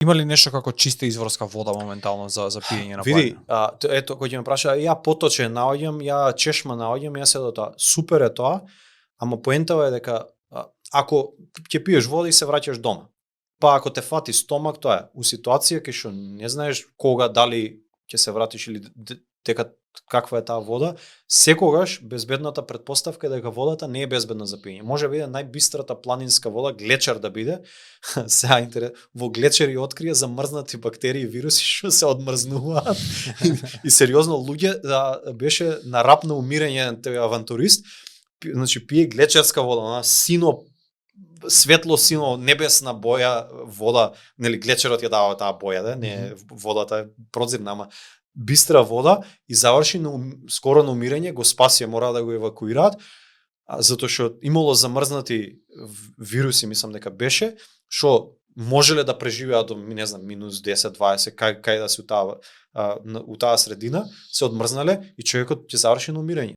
Има ли нешто како чиста изворска вода моментално за пиење на Види, планина? ето кој ќе ме праша, ја поточе наоѓам, ја чешма наоѓам, ја се до тоа. Супер е тоа, ама поентава е дека ако ќе пиеш вода и се враќаш дома, па ако те фати стомак, тоа е у ситуација кај што не знаеш кога дали ќе се вратиш или дека каква е таа вода, секогаш безбедната претпоставка е дека водата не е безбедна за пиење. Може биде најбистрата планинска вода, глечер да биде. Сега во глечери открија замрзнати бактерии и вируси што се одмрзнуваат. И сериозно луѓе беше на рап на умирање тој авантурист. Значи пие глечерска вода, она сино светло сино небесна боја вода, нели глечерот ја дава таа боја, да, не водата е прозирна, ама бистра вода и заврши скоро на умирање, го спасија, мора да го евакуираат, затоа што имало замрзнати вируси, мислам дека беше, што можеле да преживеат до, не знам, минус 10-20, кај да се у таа средина, се одмрзнале и човекот ќе заврши на умирање.